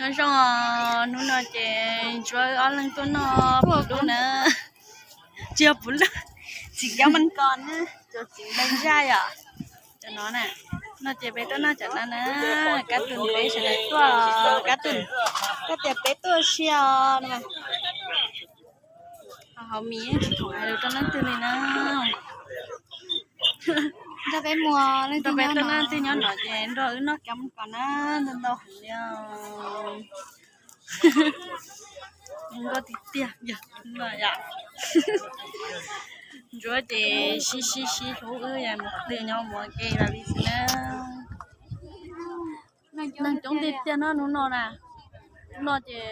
Nyob zoo os, hnub no ces Ntsuab ob leeg tuaj noj puv lub na. Tsis yog puv lub, txiv kab maj kos na, cov txiv npee zaj yom. Cov no na, no ces peb tuaj noj cov no na, kab tus peb sawv daws tuaj, kab tus, koj tias peb tuaj sia os no. Hauv mis yeej tsis khoom hais lus rau leej twg li na. Nrog peb mus, nrog peb tuaj noj twg nyob no ces nrog wb noj kab maj kos na, ntau ntau heev li. Nkauj tiag tiag yom. Ntsuab ces sib sib sib hlub wb yom, mus qhov twg nyob mus ua ke tas li xwb na. Neeg coob tiag tiag no hnub no na. Hnub no ces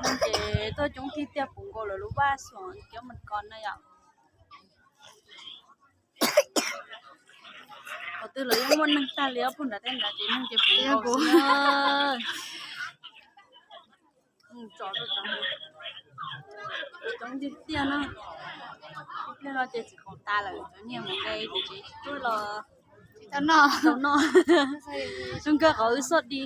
neeg ces tuaj coob tiag tiag, puv nkaus lawv lub vaj xom kab maj kos na yom. Qhov twg los yeej muaj neeg tag li, ob pug nrad tej nrad ces neeg ces puv nkaus xwb. Tsom rau cov coob tiag tiag no. Ib pliag no ces txiv khoom tas lawm, cov nyiag mus nqe ces tsis tuaj los. Tau noj, zoo nkauj qhov wb soj di,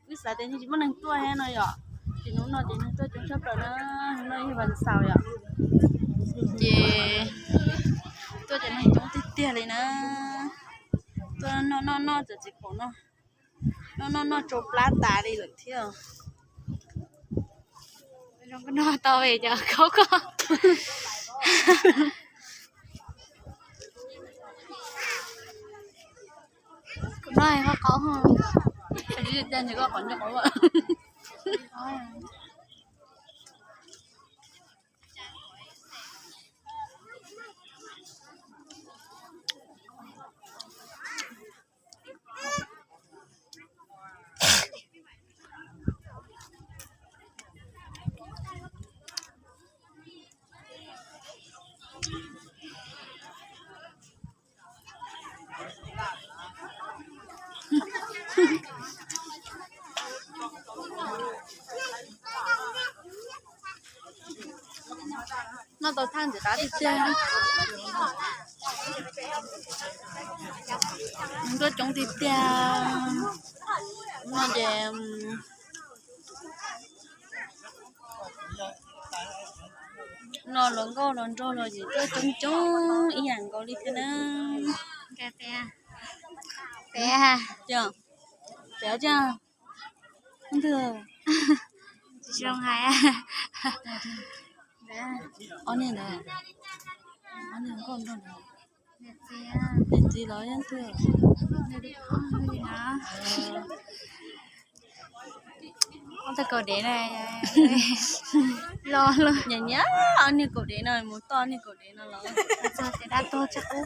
wb xav tias yeej tsis muaj neeg tuaj thiab no yom. Ces hnub no ces neeg tuaj coob tshaj plaws na, hnub no yog vas xaus yom. Ces tuaj ces neeg coob tiag tiag li na. Tuaj noj noj noj cov txiv khoom no, noj noj noj tsau plab tas li lawm thiab. Zoo nkauj no tau cov khaub koj. Kuv noj qhov qaub. Noj tau thaj ntxim qab tiag tiag. Tuaj coob tiag tiag no ces no los nkauj los nraug los ces tuaj coob coob ib yam nkaus li thiab na. Pem, pem, pem, ob niag ntawd, ob niag nkauj nraug ntawd, niam txiv los yog twg? Ob tug kaum dev na, los nyiam nyiam ob niag kaum dev no, mus toj ob niag kaum dev no los txog ces dab tuag tsis qub.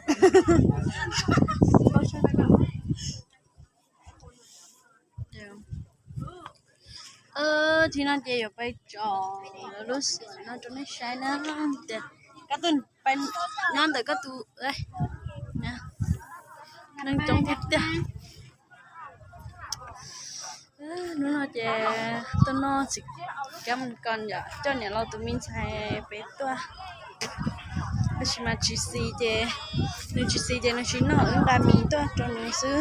Thib no ces yuav pais tsom lub xyom no rau nej saib na, tias koj tus pais nyob ntawm koj tus, neeg coob tiag tiag. Hnub no ces tuaj noj txiv kab maj kos yom, coj niam laus tus me ntxhais peb tuaj. Tab sis mas tsis xis ces, nws tsis xis ces nws tsis noj, wb nqa mis tuaj rau nws xwb.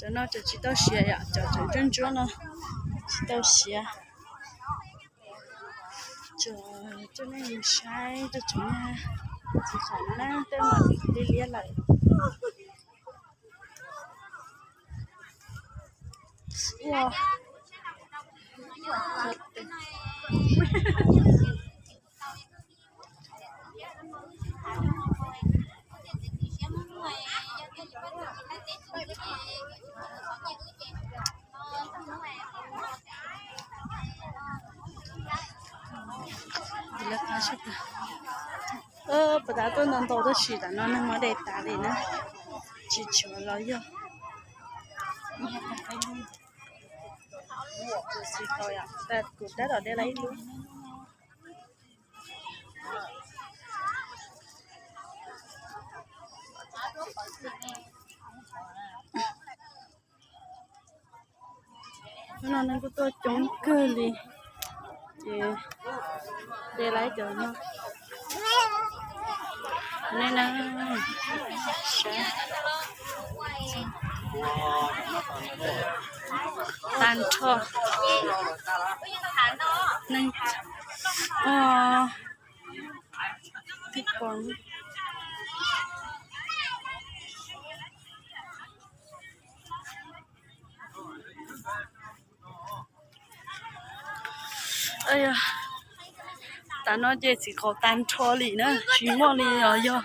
Cov no cov tsis tau siav yom, cov tseem ntsuab ntsuab no tsis tau siav. Coj nej mus saib cov tseem nyuag txiv khoom no na, tej no liab liab lawm. Ua, puas tas tuaj ntau ntau tab sis tam no neeg muab de tas li na, tsis tshuav los yog. Kuv tab tom de lawm ib lub. Hnub no neeg kuj tuaj coob kawg li, ces de lawm cov no. Nej na, saib, Tag nrho. Neeg, tib pom. Tam no ces txiv qaub tag nrho li na, tsis muaj li os yog.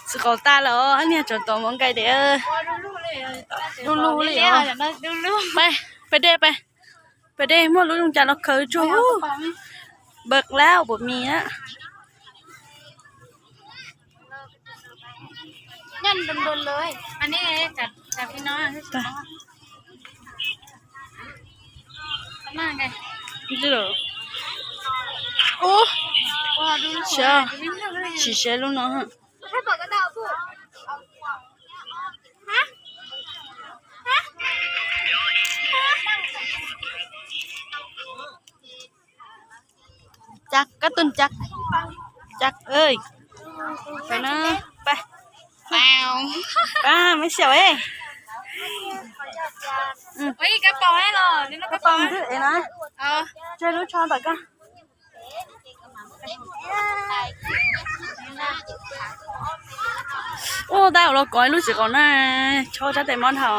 Txiv qaub tag lawm os, niag tsov tom mov nkaij dev. Du lug li os. Peb, peb dej, peb, peb dej muaj lub zoo cas los khaws tsuag. Bawk lab puas mis na. Ub, sim saib lub no. Cas kab tug cas, cas, pab, pab meb xyaum es. Kab pau ntwg es na, tseg lub tsho tom koj. Ua tais los kov ib lub txiv qaub na, tsho sab tes mob dhau.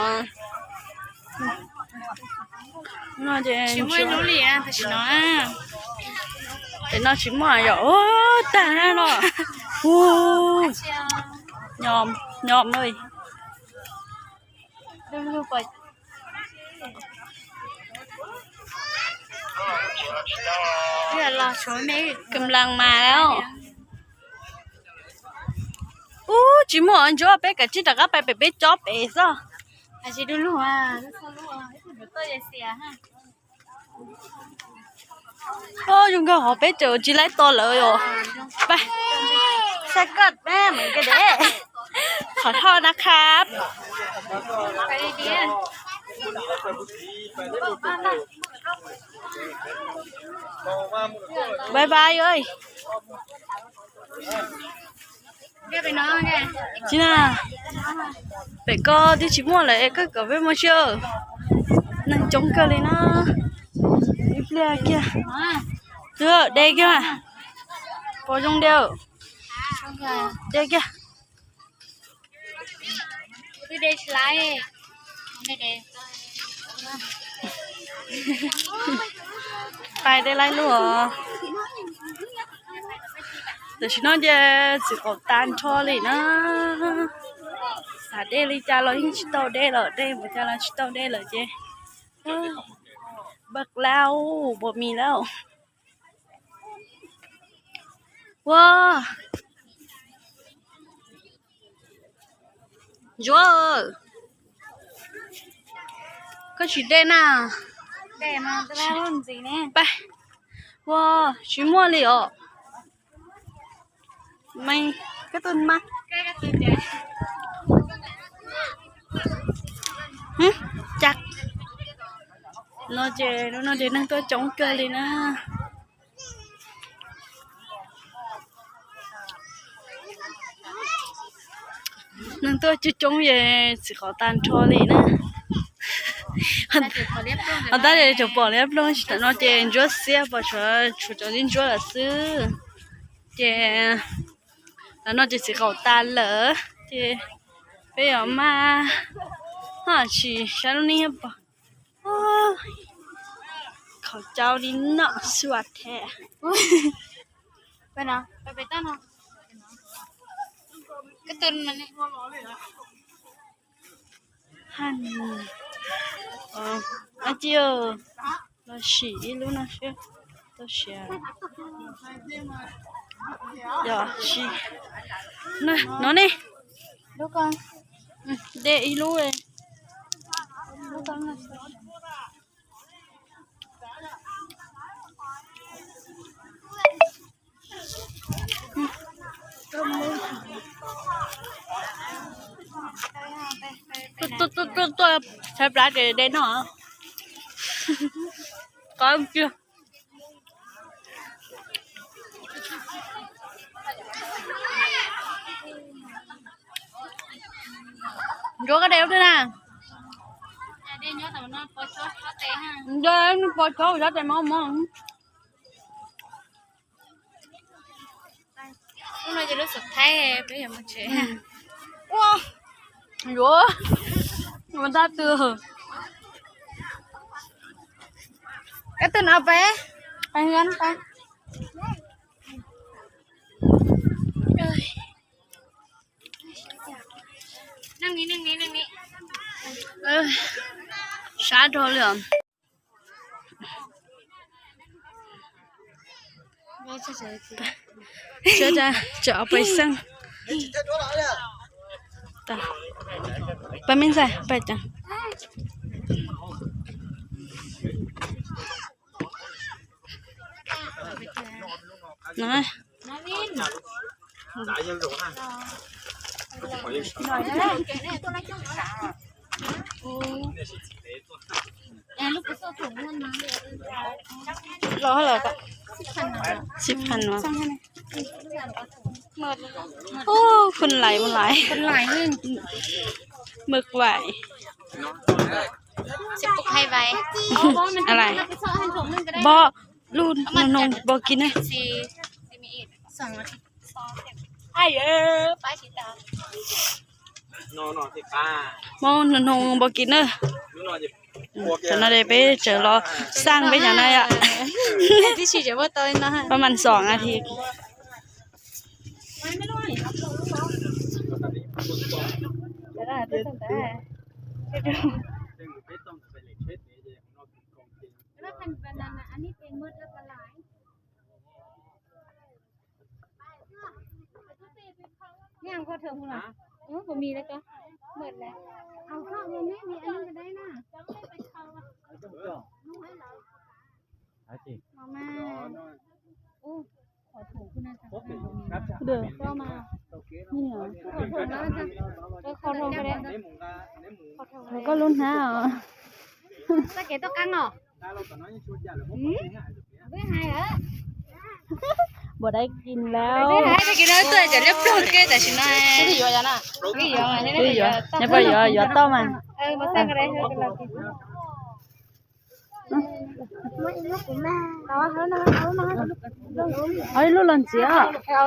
No ces tsis muaj ib lub li tam sim no. Tes no tsis muaj yom. Ua tag no. Nyo, nyo na. Kam las mas. Ub, tsis muaj ntsuab, peb kav tsij rov qab pais pem peb cob pem xwb. Zoo nkauj hov peb tseem tsis laib tos lawv os. Pab, saib koj peb mus ke deb. Khov thoj na khab. Bye bye ơi. Tsis na, pem ko twb tsis muaj lawm es koj kom peb mus tsis. Neeg coob kawg li na. Ib pliag kiag. Twb de kiag. Pom zoo de. De kiag. Pais de laib lub os. Tam sim no ces txiv qaub tag nrho li na. Xav de li cas los yeej tsis tau de lawm, de mus cas los tsis tau de lawm ces. Bawk lab, puas mis lawm. Ua, Ntsuab, koj tsis de na. Pab, ua, tsis muaj li os. Koj tus mas, cas no ces lub no ces neeg tuaj coob kawg li na. Neeg tuaj coob coob es txiv qaub tag nrho li na. Ho tab sis tseem pom liab ploog, tam no ces ntsuab xiab pom tshuav cov ntsuab lawm xwb. Ces tam no ces txiv qaub tag lawm ces peb yuav maj, ho tsis saib lub neej pom. Khaub cau li no xwb thiab. Ab tsi, los sim ib lub no seb tau siav. Yog sim no ne, de ib lub. Tuaj, tuaj, tuaj, tuaj, tshaib plab ces de noj. Qab kiag. Ntsuab koj de ub twg na. Ntsuab pos chob, pos chob tes mos mos. Ub no ces lub xub thaib peb yuav mus tsev. Ua, yuav mus tag twg. Kab twg no peb, peb, peb. Sab dhau li os. Tseem pais xeeb. Pab me ntxhais pais. Los lawm, sib phan no. Ub, khun lais mus lais. Mượt vậy. Bos, lub noo noo noo noo npog kis na. Muab noo noo noo npog kis na. Tam no ces peb tseem los xaj peb cov no yom. Pab mas xoom a thi. Koj lub hnab os. Bos dais kis lawm. Neb puas yuav, yuav tau mas. Ob ib lub los ntxiv,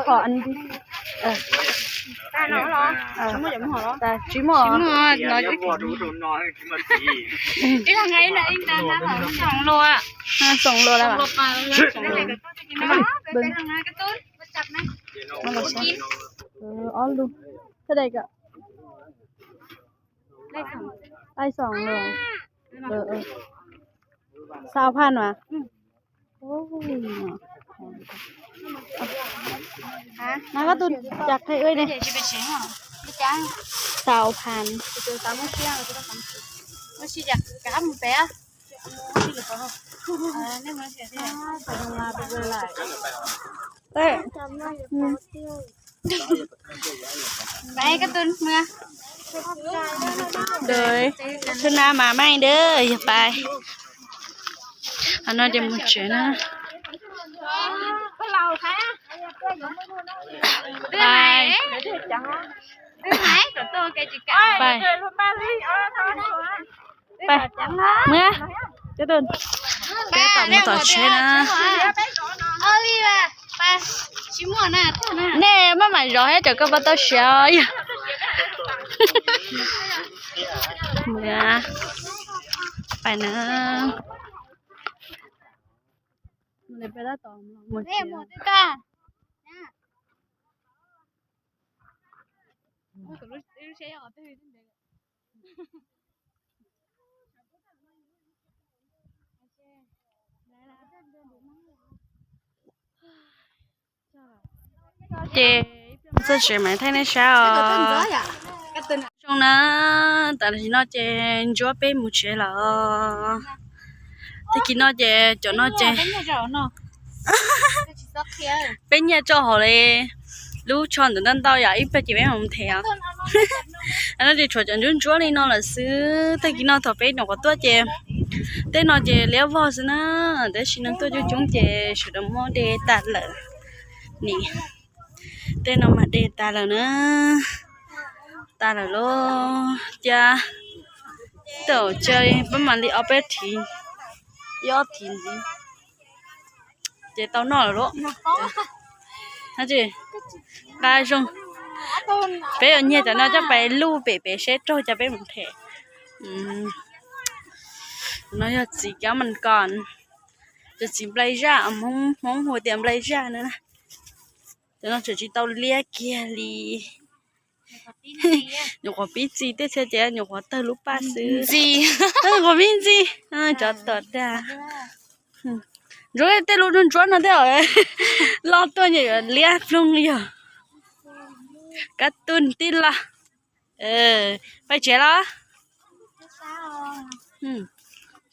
qhov tsis muaj. Xoom lus lawm. Ob lub. Thaj dai kom. Taij xoom lus. Xaus phan mas. Mas koj tus cas qhia wb ne. Xaus phan. Thwb nab mas meej dawb yog pais. Qhov no ces mus tsev na. Pais. Pais. Pais. Muab. Peb tom mus tom tsheb na. Nej maj mam zov thiab, cov koj pab tau siav os. Pais na. Ces txog tsev mas thaij nej saib os. Zoo na, tam sim no ces Ntsuab peb mus tsev lawm. Tag kis no ces cov no ces peb nyiag tso hauv li lub tsho ntawd ntau ntau yom, ib pliag ces peb mam mus them os. No ces tshuav cov ntsuab ntsuab li no lawm xwb. Tag kis no thaum peb nyuam qhuav tuaj ces tej no ces liab vog xwb na, tab sis neeg tuaj coob coob ces sawv daws muab de tas lawm. Nim, tej no mas de tas lawm na. tag lawm lauj. Cia tej zaum cia peb mam li ob peb thiv, ib ob thiv ntxiv ces tau noj lawm lauj. Nqa zoo, peb yuav nyiag cov no coj pais luj pem pem seb raug cas peb mus them. No yog txiv kab mas kos, cov txiv nplai zaj, Hmoob hu tias nplai zaj no na. Cov no tseem tsis tau liab kiag li. Nyuam qhuav pib txi tej txhia ces nyuam qhuav tawg lub paj xwb. Nyuam qhuav pib ntxi, cov tuam tag. Ntsuab tej lub ntsuab no tej loj tuaj nyuam liab ploog yog. Kab tug tij laug, pais tsev los?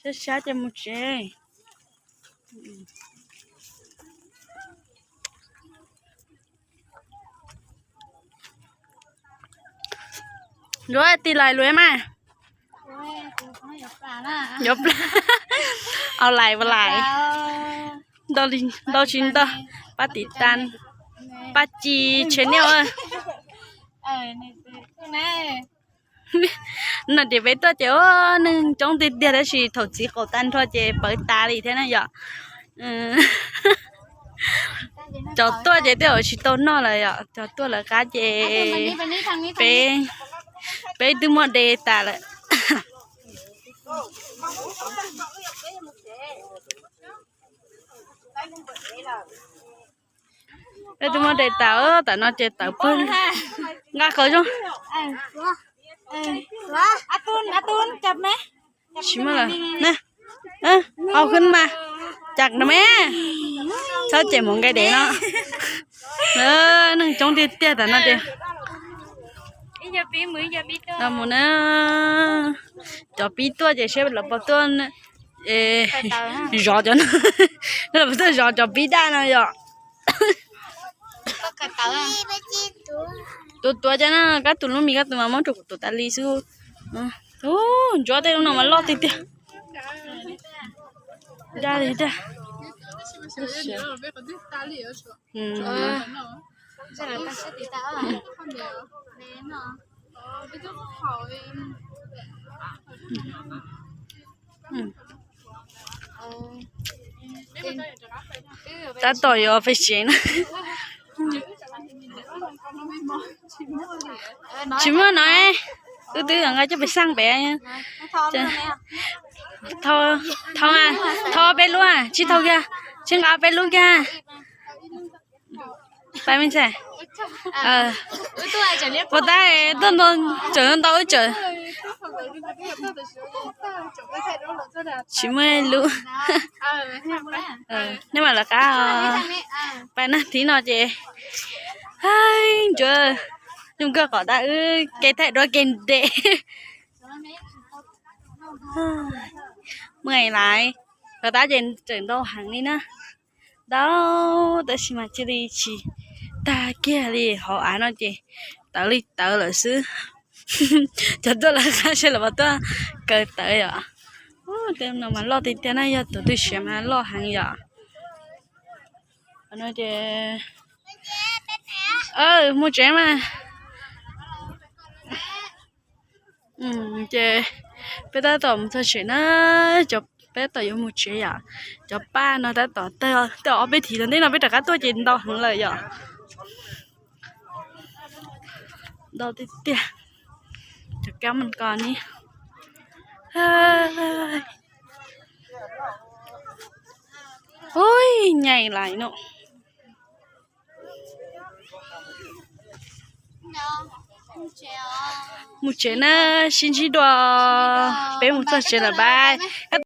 Sab sab ces mus tsev. Ntsuab tig lais lus mas. Yuav pla, au lais ua lais. Ntau tsis ntau, pab tim tas, pab ci channel. No ces peb tuaj ces ua neeg coob tiag tiag tab sis thaum txiv qaum tag nrho ces pawv tas li thiab na yom. Cov tuaj ces tej zaum tsis tau noj lawm yom, cov tuaj lawv qab ces peb, peb twb muab de tas lawm. Peb twb muab de tas, tam no ces tawv pag, nqa qhov zoo. Tsis muaj lawm, au khwb mas, cas no me, txhob ces mus nqe dev no. Neeg coob tiag tiag tam no ces. Mus na, cov pib tuaj ces seb lawv puas tuaj zov cov no, lawv puas tuaj zov cov pib daj no yom. Tuav tuav cov no, kab tus lub mis kab tus mas muab rau kuv tuav tas li xwb. Ntsuab tej lub no mas loj tiag tiag. Daj li daj. Tab tom yuav pais tsev na. Tsis muaj no, wb twb nqa coj pes xaj pem. Thau, thau peb lub, tsis thau kiag, tsis nqa peb lub kiag. Pais me ntxhais. Puas tab tuaj nto tseem ntau wb tseem. Tsis muaj lub. Nej mam lawv qab. Pais nag thib no ces, ntsuav, nyuj nkawg qhov tab wb kev thaij duab kev nres. Muaj lawm, qhov tab ces tseem ntau heev li na. Ntau, tab sis mas cia li tsis tag kiag li, hauv av no ces tawv li tawv lawm xwb. Cov tuaj lawv qab seb lawv puas tuaj kaw tawv yom. Tej no mas loj tiag tiag na, yog tus twg siav mas loj heev yom. No ces, mus tsev mas. Ces peb tab tom mus txog tsev na, peb tab tom yuav mus tsev yom. Cov paj no tab tom tawg, ob peb thiv los ntej no peb rov qab tuaj ces ntau heev lawm yom. Ntau tiag tiag. Cov kab mas kos ni. Ui, nyais lais no. Mus tsev na, sib ntsib dua, peb mus txog tsev lawm, bye.